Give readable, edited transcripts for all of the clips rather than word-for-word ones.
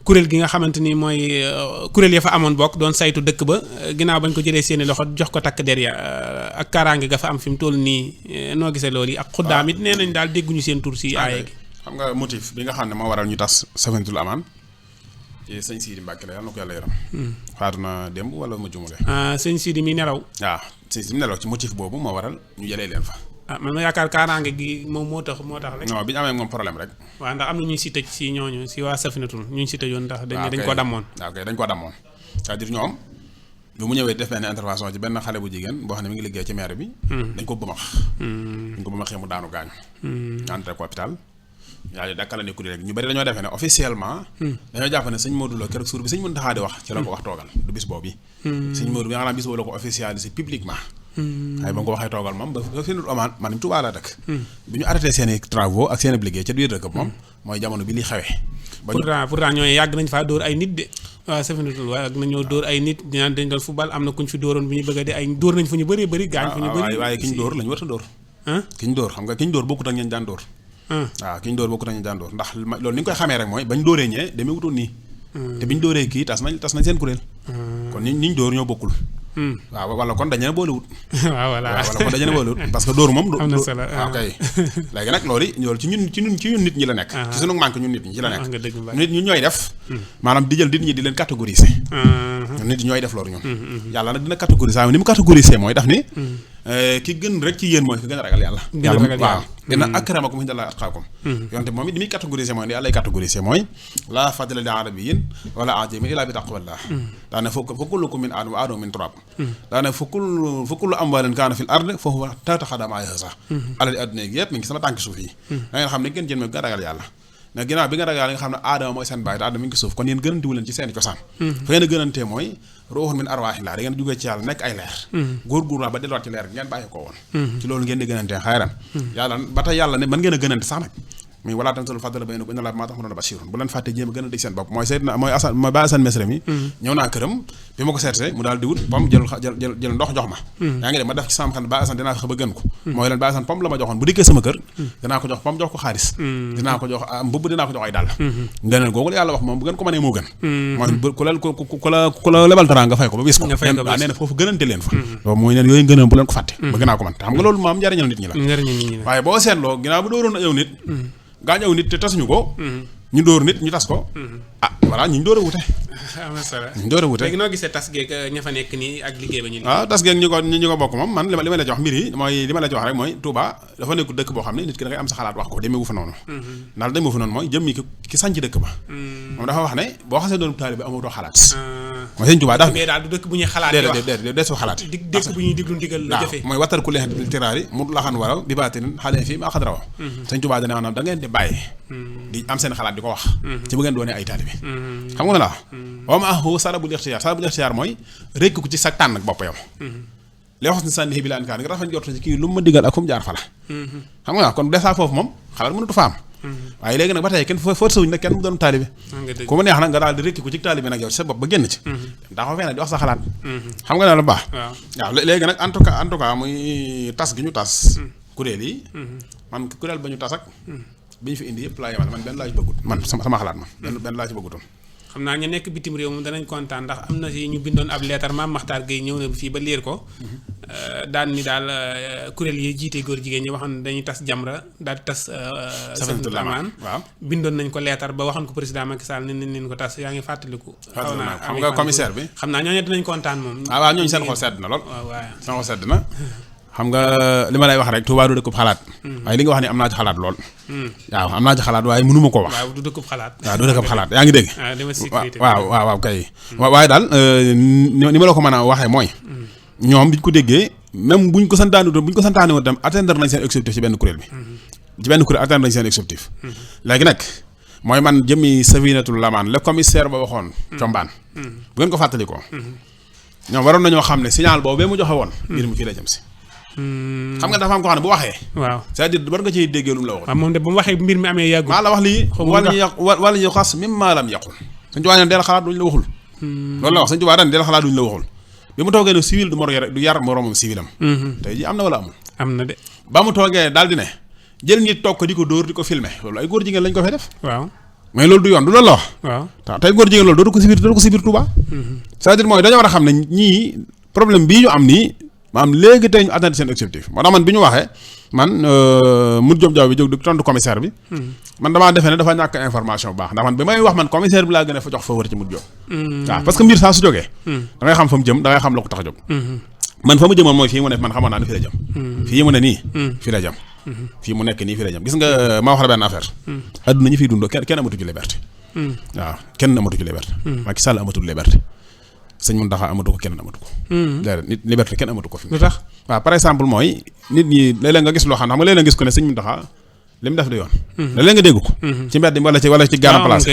kuréel gi nga xamante ni mooy kuréel ya fa amoon bokk doon saytu dëkk ba ginnaaw bañ ko jëlee seeni loxo jox ko takk der ya ak kaaraange ga fa am fi mu toll nii noo gisee loolu yi ak xuddaam it nee nañ daal dégguñu seen tur si aaye gi. xam nga motif bi nga xam ne moo waral ñu tas Safinatul Amaan ci sëñ Sidi Mbacke la yàlla na ko yàlla yaram. faatu na démb wala ma jumale. sëñ Sidi mi nelaw. waaw sëñ Sidi mi nelaw ci motif boobu moo waral ñu jëlee leen fa. man ma yaakaar kaaraange gi moom moo tax rek. non bi ñu amee moom problème rek. waaw ndax am na ñu si tëj si ñooñu si waa Safinatul ñu si tëjoon ndax. dañ ko dammoon. waaw kay dañ ko dammoon c'est-à-dire ñoom bi mu ñëwee def benn intervention ci benn xale bu jigéen boo xam ne mi ngi liggéey ci maire bi. dañ ko bëmax. dañ ko bëmaxee mu daanu gaañu. entré ko hôpital. yaa ngi dakkal ne kuréel ñu bari dañoo defee ne officiellement. dañoo jàpp ne sëñ Modou Lo keroog suur bi sëñ Mountakha di wax ci la ko wax toogal du bis boobu. sëñ Modou bi nga xam bis boobu la ko officialisé publiquement. waaye ba nga ko waxee toogal moom ba Safinatul Amaan man Touba la dëkk. bi ñu arrêté seen i travaux ak seen i liggéey ca biir dëkk moom mooy jamono bi li xewee. pourtant ñooy yàgg nañ faa dóor ay nit de waaw Safinatul waaye ak nañoo dóor ay nit dinaan dañ doon football am na kuñ fi dóoroon bi ñu bëgg a di ay dóor nañ fu ñu bëree bëri gaañ fu ñu bëri waaye ki ñu dóor lañu war a dóor. ki ñu dóor xam nga ki ñu dóor bokkut ak ñeen daan dóor. waaw ki ñu dóor bokkut ak ñeen daan dóor ndax loolu ni nga koy xamee rek mooy bañ dóoree ñee demee wutoon nii. te biñ dóoree kii tas nañ seen kuréel. kon ñi ñu dóor ñoo bokkul. waaw wala kon dañu ne boolewut. waaw voilà wala kon dañu ne boolewut parce que dóor moom. am na solo waaw kay léegi nag loolu ci ñun nit ñi la nekk. ci sunu manque ñun nit ñi ci la nekk. nit ñi ñooy def. maanaam di jël nit ñi di leen catégoriser. nit ñi ñooy def loolu ñun. yàlla nag dina catégoriser ni mu catégoriser mooy daf ni. ki gën rek ci yéen mooy ki gën a ragal yàlla. waaw dina akramakum inda Allaahi atqaakum. yonte moom it li muy catégoriser mooy ni yàlla lay catégoriser mooy laa fadla li arabiyyin wala ajamiyyin illaa bi taqwallah. daanaka fa kullukum min aadama wa aadamu min turaab. daanaka fa kullu amwaalin kaana fil ard fa huwa tahta qadamaayi sax. alal adduna yi yëpp mi ngi sama tànk suuf yi. da ngeen xam ne gën jën mooy gën a ragal yàlla. mais ginnaaw bi nga ragal nga xam ne aadama mooy seen baay te aadama mi ngi suuf kon yéen gënantiwu leen ci seen cosaan. fa ngeen a gënantee mooy ruuhun min arwaahillah da ngeen jógee ci yàlla nekk ay leer. góor-góor ba delluwaat ci leer ngeen bàyyi ko woon. ci loolu ngeen di gënantee xayran. yàlla ba tey yàlla ne mën ngeen a gënante sax nag. mais wala tansul fadla baynakum inna Allaaha bimaa ta'maluuna basiirun bu leen fàtte jéem a gën a dégg seen bopp mooy Baye Assane Mesre mi ñëw naa këram bi ma ko seetee mu daal di wut pom jël ndox jox ma yaa ngi dem ma def ci sama xam ne Baye Assane dinaa fexe ba gën ko mooy leen Baye Assane pom la ma joxoon bu dikkee sama kër dinaa ko jox pom jox ko xaalis dinaa ko jox mbubb dinaa ko jox ay dàll ngëneel googu yàlla wax moom bu ngeen ko mënee moo gën mooy ku la lebal dara nga fay ko ba bis ko nee na foofu gënante leen fa loolu mooy neen yooyu ngëneel bu leen ko fàtte ba gënaa ko mën te xam nga loolu moom njariñal nit ñi la waaye boo seetloo ginnaaw bu dooroon yow nit gaañ aw nit te tasuñu ko. ñu dóor nit ñu tas ko. voilà ñu dóor a wute. am na solo ñu dóor a wute. léegi noo gisee tas geeg ña fa nekk nii ak liggéey ba ñu. tas geeg ñu ko bokk moom man li ma la jox mbir yi mooy li ma la jox rek mooy Touba dafa nekk dëkk boo xam ne nit ki da ngay am sa xalaat wax ko demeewu fa noonu. ndax demeewu fa noonu mooy jëmmi ki sañ ci dëkk ba. moom dafa wax ne boo xasee doon taalibe amatoo xalaat. mooy sëñ Touba daal mais daal du dëkk bu ñuy xalaat di wax des fa xalaat. dëkk bu ñuy diglu ndigal la jëfee. mooy wattar ku leen tiraari mu laxan waraw bi baatin xale fii ma xadrawa sëñ Touba dana maanaam da ngeen di bàyyi di am seen xalaat di ko wax ci bu ngeen doonee ay taalibe xam nga ne la wa maahu salabul ixtiyaar mooy rekk ko ci sa tànn ak bopp yow li wax ni sànni bi laan kaan nga rafet jot ci kii lu ma digal ak fu mu jaar fa la xam nga kon desa foofu moom xalaat mënatu fa am waaye léegi nag ba tey kenn forcé wuñ nag kenn mu doon taalibe ku mu neex nag nga daal di rekk ko ci taalibe nag yow ci sa bopp ba génn ci taxaw fee nag di wax sa xalaat xam nga ne la baax waaw léegi nag en tout cas muy tas gi ñu tas kuréel yi man kuréel ba ñu tas ak bi ñu fi indi yëpp laa yemal man benn laa ci bëggut man sama xalaat man benn laa ci bëggutoon xam naa ñu nekk bitim réew moom danañ kontaan ndax am na si ñu bindoon ab leetar Maam Maxtaar Gueye ñëw na fii ba liir ko daan ni daal kuréel yi jiite góor jigéen ñi waxoon dañuy tas Jamra daal di tas Safinatul Amaan waaw bindoon nañ ko leetar ba waxoon ko président Macky Sall ne nañ ko tas yaa ngi fàttaliku xaw naa xam nga commissaire bi xam naa ñooñu dinañ kontaan moom waaw ñooñu seen xol sedd na lool waaw seen xol sedd na xam nga li ma lay wax rek Touba du dëkkub xalaat waaye li nga wax ni am naa ci xalaat lool waaw am naa ci xalaat waaye mënuma ko wax waaw du dëkkub xalaat waaw du dëkkub xalaat yaa ngi dégg waaw kay waaye daal ni ma la ko mën a waxee mooy ñoom biñ ko déggee même buñ ko santaane woon tam atteindre nañ seen objectif ci benn kuréel bi ci benn kuréel atteindre nañ seen objectif léegi nag mooy man jëmmi Safinatul Amaan le commissaire ba waxoon combaan bu ngeen ko fàttalikoo ñoom waroon nañoo xam ne signal boobu mu joxe woon mbir mi fii la jëm si xam nga dafa am ko xam ne bu waxee waaw c'est-à-dire war nga ciy déggee lu mu la waxoon moom de bu mu waxee mbir mi amee yàggul maa la wax lii wala ñu xas même maa lam yàqul Sëñ Tuubaa deel xalaat duñ la waxul loolu la wax Sëñ Tuubaa daan deel xalaat duñ la waxul bi mu toogee ne civil du yar moroomam civilam tey ji am na wala amul am na de ba mu toogee daal di ne jël nit toog ko di ko dóor di ko filmer loolu ay góor jigéen lañ ko fay def waaw mais loolu du yoon du loolu la wax. waaw tey góor jigéen loolu dootu ko si biir Touba. c'est-à-dire mooy dañoo war a xam ne ñii problème bii ñu am nii maanaam léegi tey ñu atteindre seen objectif moo tax man bi ñu waxee man Modou Diop Diaw bi jóg di tontu commissaire bi. man damaa defee ne dafa ñàkk information bu baax ndax man bi may wax man commissaire bi laa gën a fa jox fa wër ci Modou Diop. waaw parce que mbir saa su jógee. da ngay xam fa mu jëm da ngay xam la ko tax a jóg. man fa mu jëmoon mooy fii mu ne man xamoon naa ne fii la jëm. fii mu ne nii. fii la jëm. fii mu nekk nii fii la jëm gis nga ma wax la benn affaire. adduna ñi fiy dund kenn amatu ci liberté. waaw kenn amatu ci liberté. Macky Sall amatul liberté. sëñ Mountakha amatu ko kenn amatu ko. déedéet nit liberté kenn amatu ko fi. lu tax waaw par exemple mooy nit ñi léeg-léeg nga gis loo xam nga léeg-léeg nga gis ko ne sëñ Mountakha li mu def du yoon. léeg-léeg nga dégg ko. ci mbedd wala ci gaana place.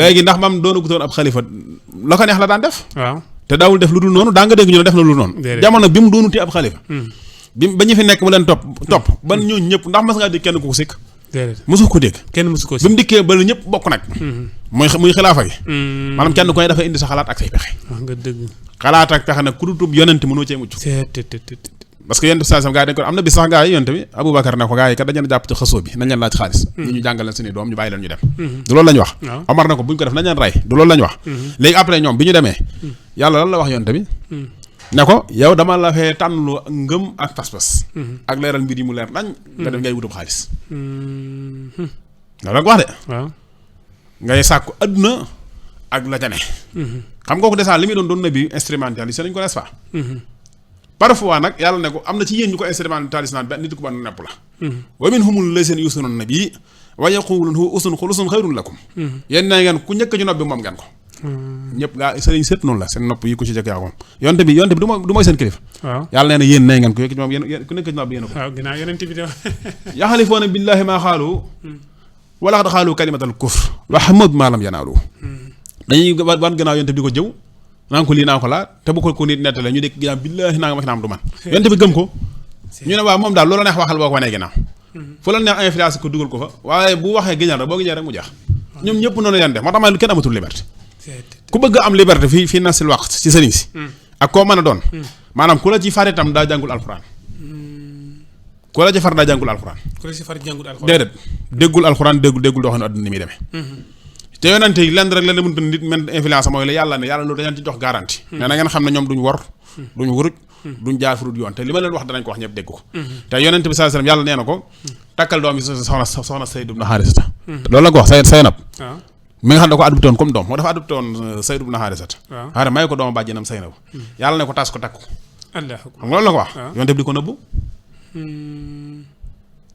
léegi ndax mam doona gutoon ab xalifa la ko neex la daan def. waaw te daawul def lu dul noonu daa nga dégg ñu ne def na lu dul noonu. jamono bi mu doonuti ab xalifa. bi ba ñu fi nekk mu leen topp ban ñooñu ñëpp ndax mas ngaa dégg kenn ku ko sikk. mosu ko dégg. kenn mosu ko bi mu dikkee ba ñëpp bokk nag. muy xilaafa gi. maanaam kenn ku ne dafa indi sa xalaat ak say pexe. wax nga dëgg. xalaat ak pexe nag ku dutub yonent mënoo cee mucc. parce que yonent bi saa gaa yi dañ ko am na bis sax gaa yi yonent bi Aboubacar ne ko gaa yi kat dañu leen jàpp ci xasoo bi nañ leen laaj xaalis. ñu jàngal leen suñuy doom ñu bàyyi leen ñu dem. du loolu la ñu wax. Omar na ko bu ñu ko def nañ leen rey du loolu la ñu wax. léegi après ñoom bi ñu demee. yàlla lan la wax yonent bi. ne ko yow dama la fee tànnlu ngëm ak pas-pas. ak leeral mbir yi mu leer nañ. nga def ngay wutub xaalis. loolu la ko wax de. waaw ngay sàkku adduna ak la ca ne. xam nga ko desaan li muy doon nabi instrumentalisé nañ ko n'est-ce pas. parfois nag yàlla ne ko am na ci yéen ñu ko instrumentalisé naan benn nit ku ba nepp la. wa minhumul lazina yu'zuna nabi wa yaquluna huwa uzun xulusun xayrun lakum. yéen na ngeen ku njëkk ci nopp bi moom ngeen ko. ñëpp gaa sëriñ seet noonu la seen nopp yi ku ci jëkk yaa ko moom yonte bi du mooy seen kilifa. waaw yàlla nee na yéen nay ngeen ko yëkk ci moom yéen ku nekk ci nopp bi yéen a ko. waaw ginnaaw yonent bi de. yaxalifoona billahi maa xaalu wala xad xaalu kalimatal kufr wa hammu bimaa lam yanaalu. dañuy wan gannaaw yonte bi di ko jëw naan ko lii naa ko laa te bu ko nit nettale ñu dégg ginnaaw billahi naa nga ma ki naam du man yonte bi gëm ko ñu ne waaw moom daal loolu neex waxal boo ko wanee ginnaaw fu la neex influence ko dugal ko fa waaye bu waxee giñal rek boo giñee rek mu jeex ñoom ñëpp noonu leen def moo tax ma kenn amatul liberté ku bëgg am liberté fii nasil wax ci sëriñ si ak koo mën a doon maanaam ku la ci far itam daa jàngul alxuraan ku la ci far daa jàngul alxuraan déedéet déggul alxuraan déggul doo xam ne adduna ni muy demee te yonente yi lenn rek la mënta nit men influence mooy la yàlla ne yàlla loolu dañu ci jox garantie mais na ngeen xam ne ñoom duñ wor duñ wuruj duñ jaar furut yoon te li ma leen wax danañ ko wax ñëpp dégg ko te yonente bi sallallahu alayhi wasallam yàlla nee na ko takkal doom yi soxna Sayd ibn Haarisata loolu la ko wax Saynab mi nga xam ne da ko adopté woon comme doom moo dafa adopté woon Sayd ibn Haarisata xaare may ko dooma bàjjenam Saynab yàlla ne ko tas ko takk ko xam nga loolu la ko wax yonente bi di ko nëbbu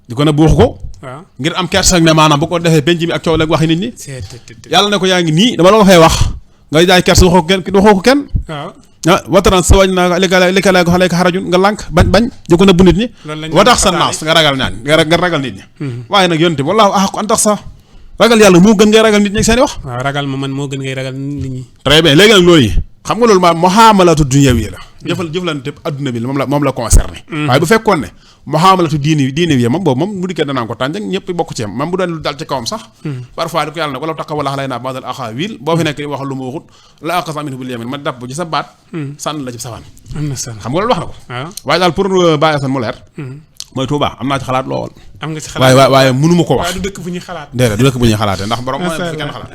di ko nëbbu waxu ko ngir am kersa ne maanaam bu ko defee penc mi ak coow leeg waxi nit ñi yàlla ne ko yaa ngi nii dama la ko fay wax nga jaay kersa waxoo ko kenn wataran sa wañ naa li ka lay ko xale ko xarajun nga lànk bañ di ko nëbbu nit ñi wa tax sa naas nga ragal ñaan nga ragal nit ñi waaye nag yonte bi wallaahu ahaq an tax sax ragal yàlla moo gën ngay ragal nit ñi ak seeni wax waaw ragal ma man moo gën ngay ragal nit ñi très bien léegi nag loolu yi xam nga loolu ma muhamalatu dunyawi la jëflante adduna bi moom la concerné waaye bu fekkoon ne muhamalatu diini wi moom boobu moom mu dikkee danaan ko tànjang ñëpp bokk ci am même bu doon lu dal ci kawam sax parfois di ko yàlla ne wala taqa wala xalay naa badal axawil boo fi nekk wax lu ma waxut la aqasa minhu bil yamin ma dapp ci sa baat sànn la ci safaan xam nga loolu wax na ko waaye daal pour bàyyi san mu leer mooy Touba am naa ci xalaat lool. am nga ci xalaat waaye mënuma ko wax. waaye du dëkk bu ñuy xalaat. déedéet du dëkk bu ñuy xalaatee ndax borom mooy fi kenn xalaat.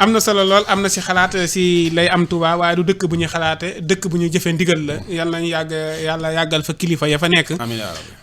am na solo lool am na si xalaat si lay am Touba waaye du dëkk bu ñuy xalaatee dëkk bu ñuy jëfee ndigal la yàlla nañu yàggal fa kilifa ya fa nekk. amiin yaa rabbi.